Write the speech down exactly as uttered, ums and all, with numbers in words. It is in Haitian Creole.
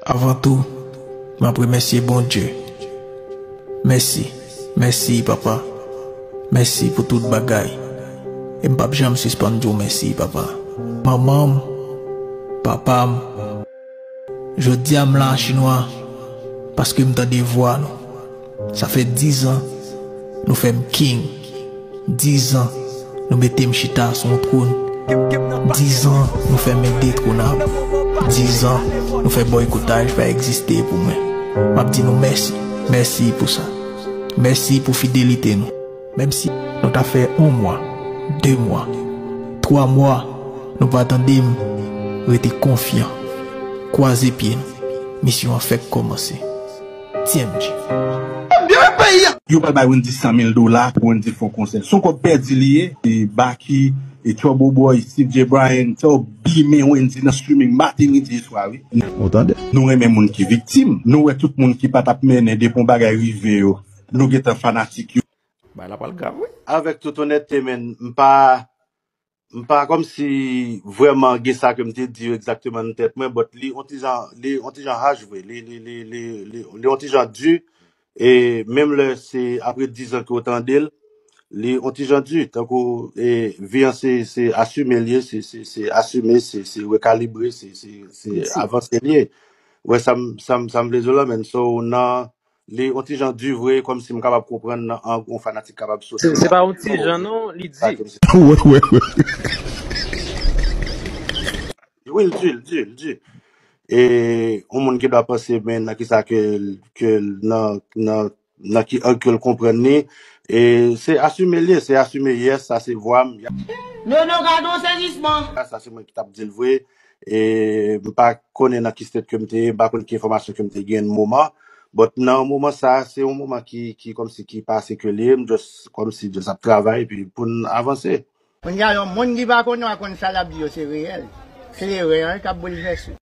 Avan tou, m ap remèsye Bondye. Mèsi, mèsi, Papa. Mèsi pou tout bagay. E m p ap janm sispann di w mèsi, Papa. Manman m, papa m, jodi a m la a Chinwa, paske m tande vwa nou. Sa fè dizan nou fè m king. Dizan nou mete m chita sou yon twòn. Dizan nou fè m endetwonab. Dizan nou fè bòykotaj pa egziste pou mwen. M ap di nou mèsi. Mèsi pou sa. Mèsi pou fidelite nou. Menm si nou ta fè yon mwa, de mwa, twa mwa, nou pa tande m, rete konfyan. Kwaze pye nou. Misyon an fèk kòmanse. T M G. Yo pral bay Wendyy san mil dola pou Wendyy fè yon konsè. Se yon kòb pèdi li ye. E Baky, e Trouble Boy, Steve J. Bryan, sa yo bimen Wendyy nan streaming maten, midi e swa, wi. Ou tande? Nou renmen moun ki viktim. Nou wè tout moun ki pa t ap mennen depi yon bagay rive yo. Nou gentan fanatik yo. Bagay la pral grav, wi. Avèk tout onète, menn, m pa m pa kòmsi vrèman gen sa ke m te di yo egzakteman nan tèt mwen, but li on ti jan, li on ti jan harsh vre, li, li, li, li, li, li on ti jan di, e menm lè se apre dizan ke w tande l, li on ti jan di, tankou e, vi an se, se asime l ye, se, se, se asime, se, se rekalibre, se, se, se avanse l ye. Ou wè sa m, sa m, sa m vle di w la, menn, so nan, li on ti jan di vre, kòmsi m kapab konprann nan ang yon fanatik kapab soti. Se pa yon ti jan non, li di. Wè, wè, wè. Wi, l di, l di, l di. E yon moun ki dwa panse, men nan kisa ke, ke nan, nan, nan ki ang ke l konprann li. E se asime l ye, se asime, yes, sa se vwa m. Nono, gade yon sezisman. Sa se mwen ki t ap di l vre. E m pa konnen nan ki state ke m te ye, m pa konn ki enfòmasyon ke m te gen nan moman. But nan moman sa, se yon moman ki, ki kòmsi ki pase ke li ye, m just kòmsi just ap travay epi pou n avanse. Kounye a yon moun ki pa konnen w a konn sa l ap di yo se reyèl. Kleren an k ap boulvèse.